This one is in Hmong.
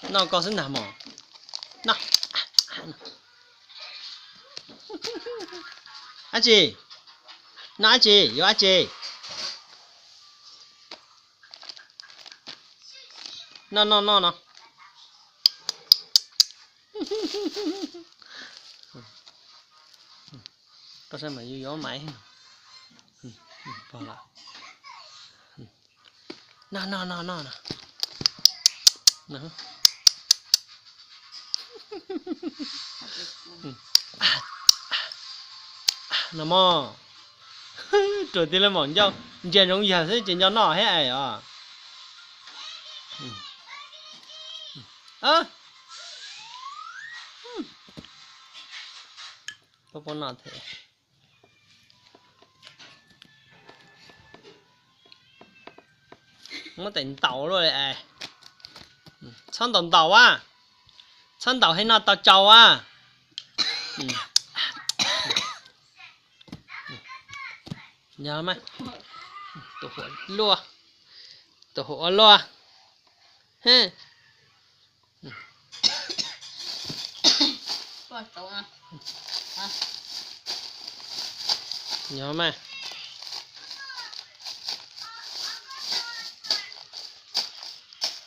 Noj koj xwb ntag mog. Noj. Dab tsi? Noj dab tsi? Yuav dab tsi? Noj noj noj no. Koj saib mas yuav yuav maiv. Noj noj noj noj no. No mog. Ruam tiag li mom ncauj, ntsia ntsoov yawg xwb ces nco noj thiab es os. Puab puab noj thiab. Muab tais ntaus luaj li es. Txhob ntaus ntaus a. Txhob ntaus hais no tau tsau a. Yog mas, tus huam luaj, tus huam ua luaj. Yog mas,